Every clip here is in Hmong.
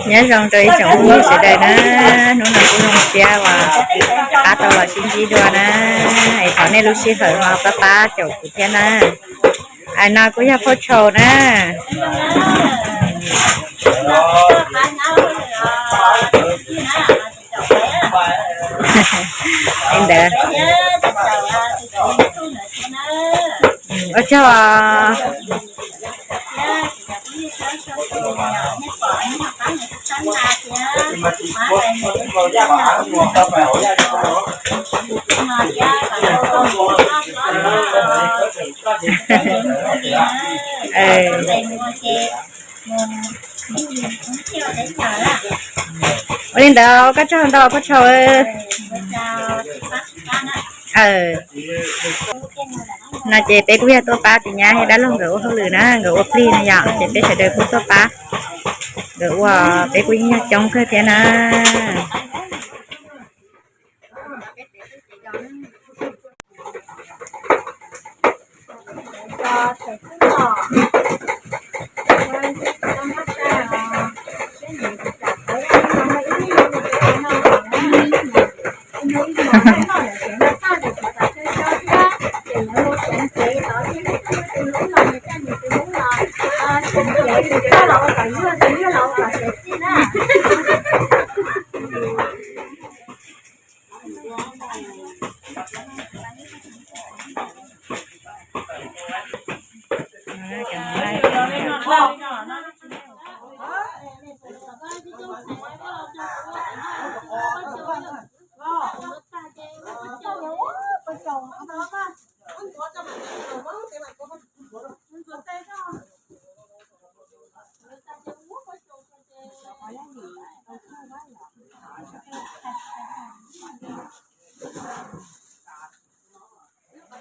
Nyob zoo rau ib tsoom phooj ywg sawv daws na, hnub no kuj zoo siab uas pab tau los sib ntsib dua na, es thov nej lub sij hawm ho pab pab caum kuv thiab na. Aim no kuj yog phauj Tshau na. Li ntawd, ua tsaug. Ua li ntawd koj tsaug ntau phauj Tshau. No ces peb kuj yog tuaj pab tus nyab thiab dab laug nkawd ua hauj lwm na, nkawd ua plig no yom, ces peb sawv daws kuj tuaj pab nkawd ua, peb kuj yeej yog coob kawg thiab na.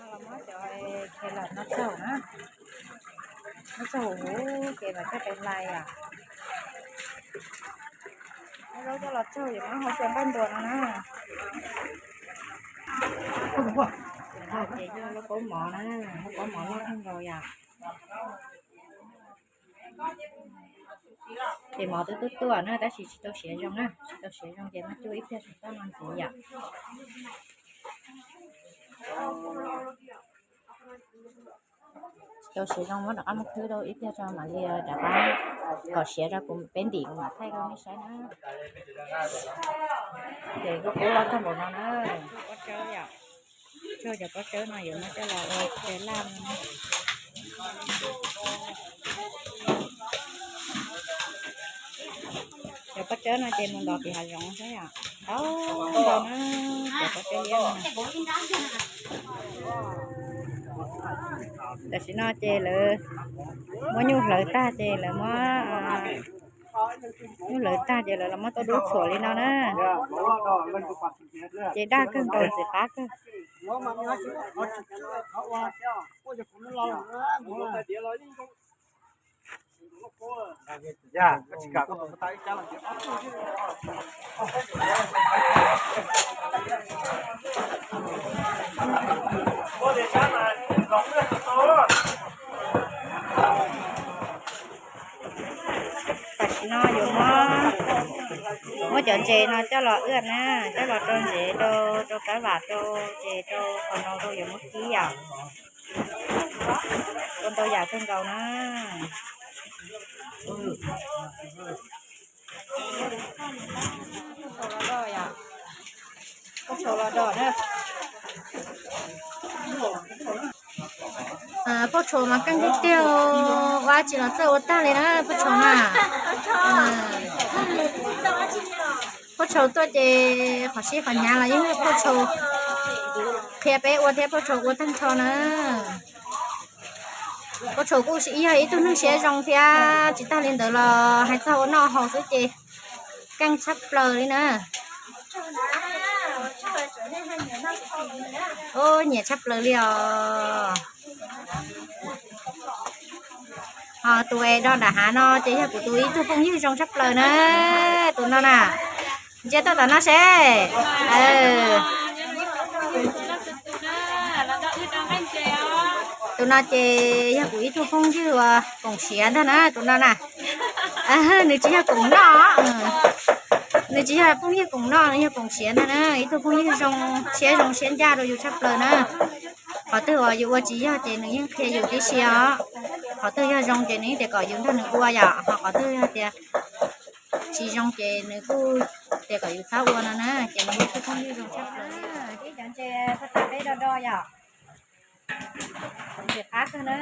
Los muab cov khe los noj tsaug na, noj tsaug huv ces los coj pem hlais yom. Muab zaub coj los tsaug ces muab hau xyaw nqaij ntuas no na. Ces yog lub kaub mov na, lub kaub mov loj kawg nkaus yom. Ces mov twb tuaj tuaj na tab sis tsis tau siav zoo na, tsis tau siav zoo ces muab cuab ib pliag tso toj no ntxiv yom. Tsis tau siav zoo muab rov qab muab khwb rau ib pliag tso mam li rov qab kom siav rau kuv peb ntim kuv mam thaij rau nej saib na. Ces kuj qub loj tag npaum no na. Pob tsawb yom, tsuag cov pob tsawb no yuav muab coj los ua cawv laj no. Cov pob tsawb no ces mus ntov tim hav zoov xwb yom, ntau ntau na, cov pob tsawb liab no. Tam sim no ces lawv muab nyuj hlawv tag ces lawv muab, nyuj hlawv tag ces lawv los muab tuaj dub txhuam li no na. Ces daj kawg nkaus ntxim qab kawg. Tam sim no yuav muab, muab cov ntses no coj los wb na, coj los rau ntsev rau, rau kab vam rau, ces rau qhov no rau yuav muab kib yom. Ua ntau yam kawg nkaus na. Phauj Tshau los do na. Phauj Tshau mas keej tiag tiag, ua tsis los txawj ua tag li na Phauj Tshau na. Phauj Tshau tuaj ces qhov sib qhov hnyav los yeej yog Phauj Tshau qhia peb ua thiab Phauj Tshau ua tag nrho na. Phauj Tshau kuj yog ib tug neeg siab zoo thiab, tsis tag li ntawd los hais txog ua noj haus xwb ces keej tshaj plaws li na. Nyiam tshaj plaws li os. Ho tus es do nram hav no ces yog kuv tus ib tug phooj ywg zoo tshaj plaws na, tus no na. Ntsia tuaj tom no seb. Tus no ces yog kuv ib tug phooj ywg uas koom siav ntag na, tus no na. Nws tsis yog koom noj, nws tsis yog phooj ywg koom noj, nws yog koom siav ntag na. Ib tug phooj ywg zoo siab zoo siab ncaj rau yus tshaj plaws na. Qhov twg uas yus ua tsis yog ces nws yeej qhia yus tib si os. Qhov twg yog zoo ces nws yeej tias kom yus nrog nws ua yom, ho qhov twg yog tias tsis zoo ces nws kuj tias kom yus txhob ua no na, ces nws yog ib tug phooj ywg zoo tshaj plaws. Ib cov ntses pha tas peb do do yom. Ntses qab kawg na.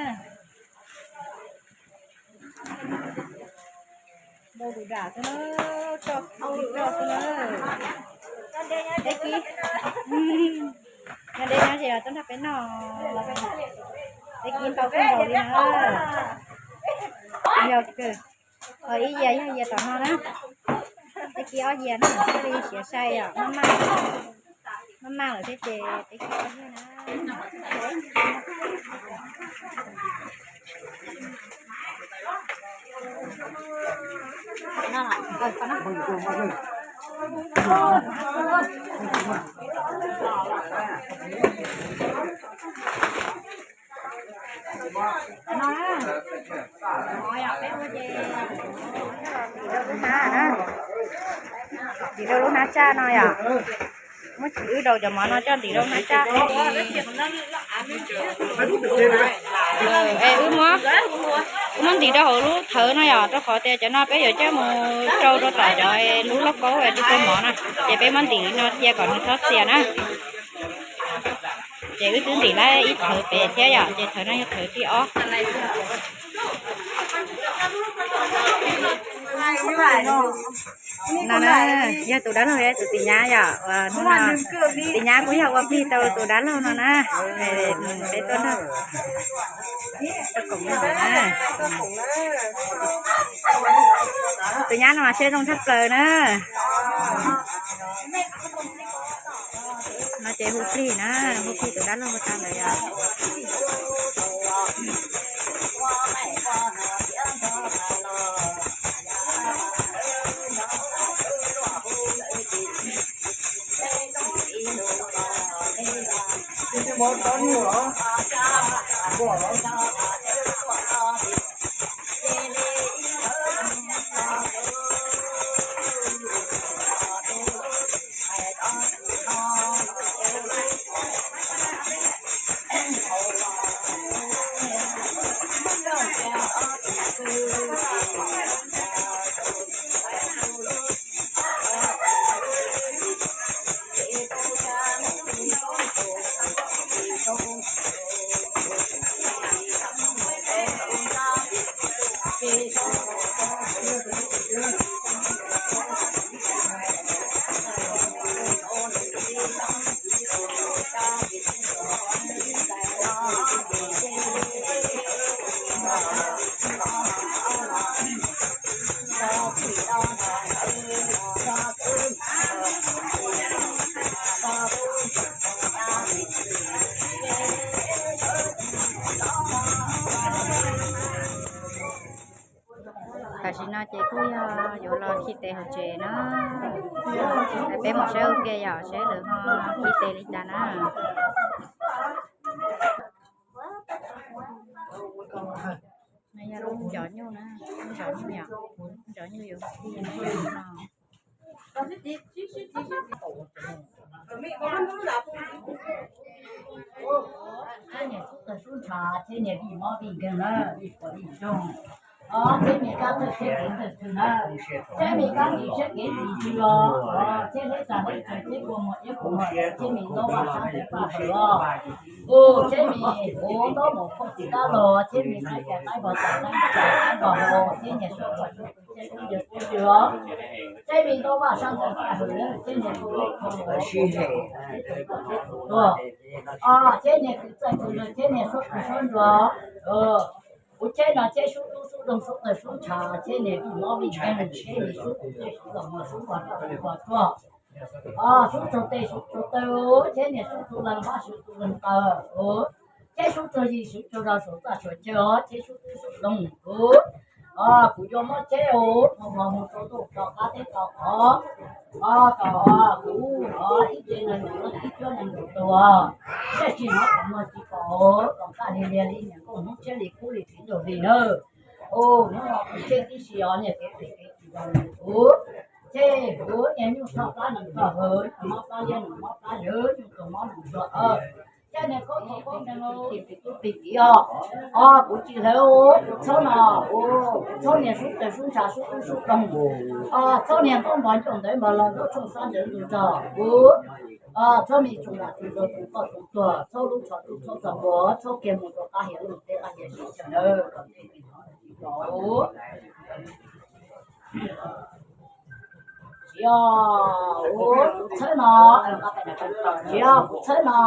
Dau dum dam xwb na, tso kub tso xwb na. Peb kib, nyob deb nyob ze los tuaj nrog peb noj, peb kib ntau kawg nkaus li na. Yog kawg, ib yias yog yias tom no na, peb kib ob yias na, thiaj li siav sai os, maj maj, maj maj lawm thiab ces peb kib ob yias na. Ntim rau lub hnab tsaj no yom. Muab wb daus cov mov no coj ntim rau hnab tsaj. Es wb muab, wb muab ntim rau hauv lub thawv no yom, rau qhov tias cov no peb yuav coj mus rau rau tom cov lub lauj kaub es rau mov na, ces peb muab ntim li no cia kom nws txhob txias na. Ces wb twb ntim lawm ib thawv pem thiab yom, ces thawv no yog thawv thib ob. No na, yog tus dab laug, tus tis nyab yom, hnub no tis nyab kuj yog ua plig tau tus dab laug no na. Peb tuaj nrog, tuaj koom nrog na. Tus nyab no mas siab zoo tshaj plaws na. No ces hu plig na, hu plig tus dab laug ua tag lawm yom. Tam sim no ces kuj yog yuav los khi tes hauv tsev na. Peb mus saib ua ke yom, saib lawv ho khi tes li cas na. No yog lub ncov nyuj na, lub ncov nyuj yom, lub ncov nyuj yuav khi no. Thiab niam sub tawg sub ntshav, thiab niam vij mob vij nkeeg na, vij quav vij ntsoo. Thiab me kab tawg siab kev tawg twg na, thiab me kab nti siab kev nti twg los, thiab hleb txag hleb txag thiab kua muag iab kua muag, thiab me ntaub vaj sab ntawd paj hawm los, thiab me huv ntaub mus phoj txiv kab los, thiab me qaib cai qaib vos txais qaib ntoo txais qaib vos los, thiab niam sub quav sub tw thiab sub ncw sub ncw los, thiab me ntaub vaj sab ntawd paj hawm thiab niam sub lej kho los, thiab niam kwv txawj kwv ntse thiab niam sub kwv sub ntsuag. Kuv cheb no cheb sub dub sub doog sub tawg sub ntshav thiab niam vij mob vij nkeeg thiab niam sub kuv tej sub los mus sub nquag roj sub nquag ruag, sub tsaug tes sub tsaug taw thiab niam sub tsaug leeg hab sub tsaug leeg taw, thiab sub tsaug zis sub tsaug zog saum txaj saum chaw os thiab sub dub sub doog. Kuv yuav mob cheb os, mus los mus rau ntuj rau qab teb rau qhov, rau kuv ib ce nees nkaum leej ib cuab nees nkaum tus, tiam sis hnov kuv muag tsis pom, kom kaj li liag li niam nkauj hnub tshiab li kub li txiv nraug li nawb. Ub, hnub no kuv tseg tib si os, niam kev phem kev tsis zoo kuv, tseg kuv niag nyuj txhoj plab nws txhoj hawv, mob plab liab nws mob plab zawv, nyuj txuag mob nws txuag. Caj niag khaub txhua khaub ntees los tim tim tub tim tim os. Os, kuv tsis hlawv, kuv txhob no, kuv txhob niag sub tawg sub ntsha sub tub sub doog, os, txhob niag ntaub npog ncauj ntawv npog los ntaub tshooj xab ntawv ntug zog kuv, os, txhob me tsoos vam tsoos tsuag tsoos poj tsoos tuag, txhob lub tsho tub txhob txog npua, txhob kiag mus rau qab hiav lub teb qab hiav tsis chaw nawb. Tsis, kuv txhawb no, tsis, kuv txhawb no,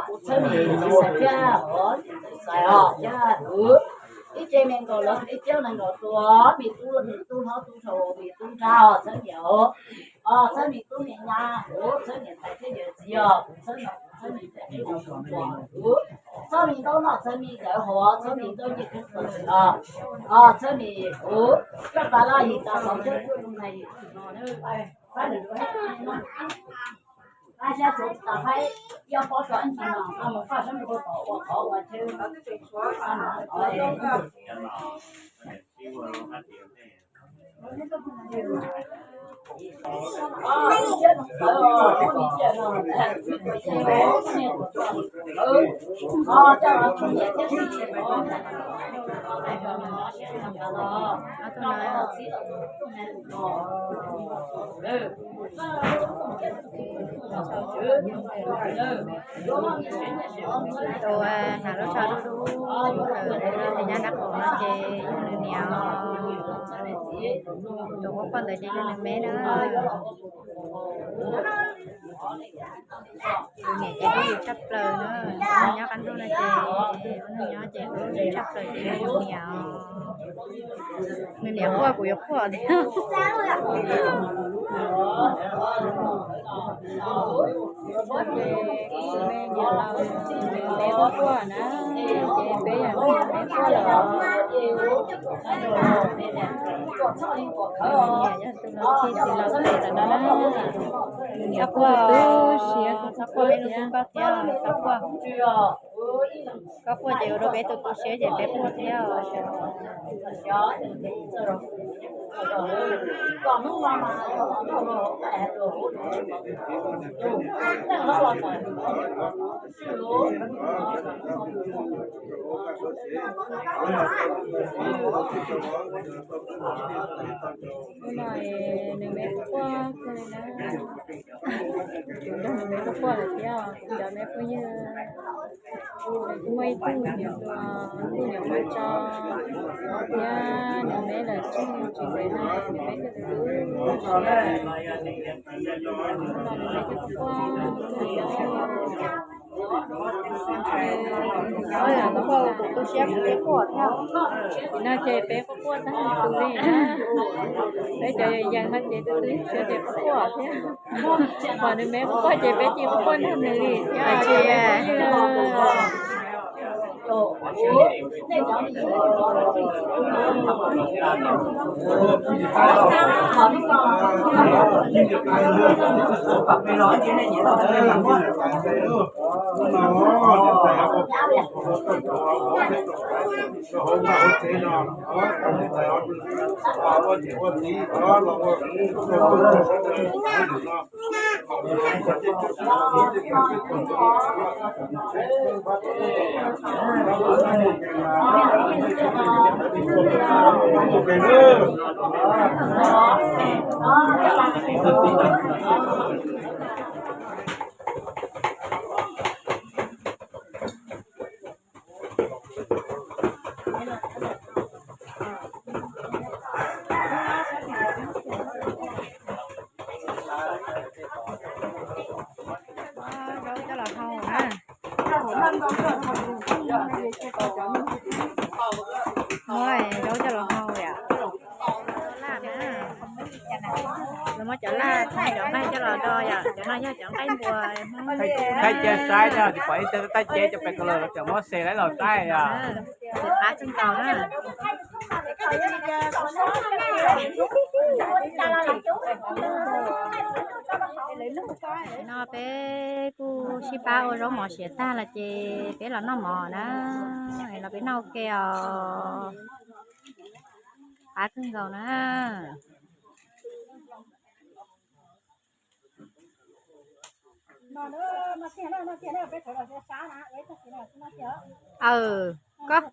kuv txhawb me txiv xaiv thiab, txiv xaiv os thiab kuv, ib ce me nkaus lawv ib tiab nees nkaus tua, me tub, me tub hlob tub rau me tub nrab os, txhawb niam os, os, txhawb me tub me nyab, kuv txhawb niam tais thiab yawm txiv os, kuv txhawb no, kuv txhawb me tais thiab yawm txiv os, kuv txhawb me ntaub noj, txhawb me ntawv haus, txhawb me ntaub ncej kub txhawb os, os, txhawb me, kuv, koj tas laj yim tas xov thiab kuj zoo na yim no, Tus hnav lub tsho dub dub ntawd, tus nyab dab qus no ces yog nws niam os. Tus quaj quaj ntawd ces yog nws me na. Tus niam ces dub yus tshaj plaws na. Nyob qab ntuj no ces ua neej nyob ces dub yus tshaj plaws ces yog nws niam os. Nws niam quaj kuv yuav quaj thiab. Ces kuv tus me niam laus, nws me quaj quaj na, ces peb yog nws me quaj lawm. Nws niam yog tus laus txij txiv laus pem ntawm no na. Nws niam quaj tu siab, kuv txhob quaj thiab, koj thiab txhob quaj. Koj quaj ces ua rau peb tu tu siab ces peb quaj thiab. Hnub no nws me quaj quaj li na. Kuv nrog nws me quaj quaj lawm thiab os, kuv cov me phooj ywg. Nws kuj muaj ib tug niam hluas, kuj niam hluas tso, thiab nws me lawm tseem tsis ntev no nws me thiaj tu tu siab. Hnub no nws me thiaj quaj quaj. Tus quaj tu siab kuv thiaj quaj thiab. Nim no ces peb quaj quaj tag tus li na. Peb cov yees no ces tu tu siab ces quaj quaj thiab. Pom nws me quaj quaj ces peb cia quaj quaj nrog nws li thiab. Zaub coj los hau na. Muab zaub coj los hau yom. Laj na. Lawv muab cov laj, cov nqaij coj los do yom. Cov no yog cov nqaij npua. Thaij cia saib na, tsis pom ib tug thaij cia cov pes kos los cov muab xe laib los saib yom. Qab tseej tau na. No peb kuj sib pab ua zaub mov siav tag los ces peb los noj mov na. Los peb noj ua ke os. Qab kawg nkaus na. Aw, koj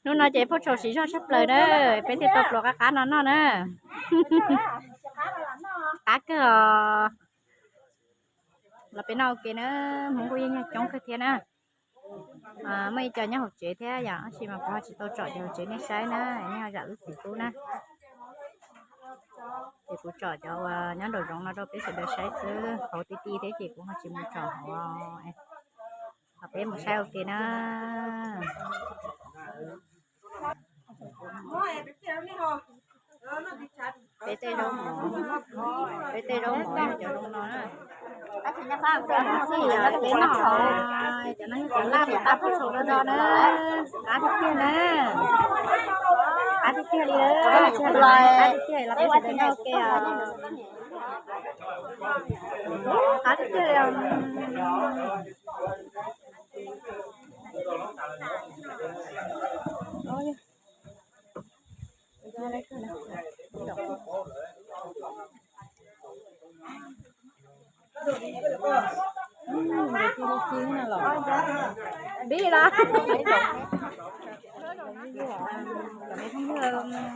Hnub no ces phauj tshau siv zog tshaj plaws na, peb thiaj tau pluas qab qab no noj na. Qab kawg os. Los peb noj ua ke na, Hmoob kuj yeej nyob coob kawg thiab na. Muaj ib co nyob hauv tsev thiab yom, tab sis mas kuv ho tsis tau tsom cov hauv tsev nej saib na, nej ho zam lub txim pub na. Ces kuv tsom cov uas nyob nraum zoov no rau peb sawv daws saib xwb, hauv ti ti thiab ces kuv ho tsis mus tsom hauv. Los peb mus saib ua ke na. Peb tej zaub mov, peb tej zaub mov yog cov zoo no na. Cov no yog cov laj, cov laj phauj tshau do do na. Qab tiag tiag na. Qab tiag tiag li, qab tiag tiag los peb sawv daws noj ua ke os. Qab tiag tiag li. Dib los,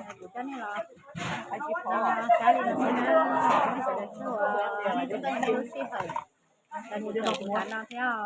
kuv coj nej los saib li no xwb na, nej sawv daws tsuag, nej tsuag tau lub sij hawm los mus rau kuv qab no thiab os.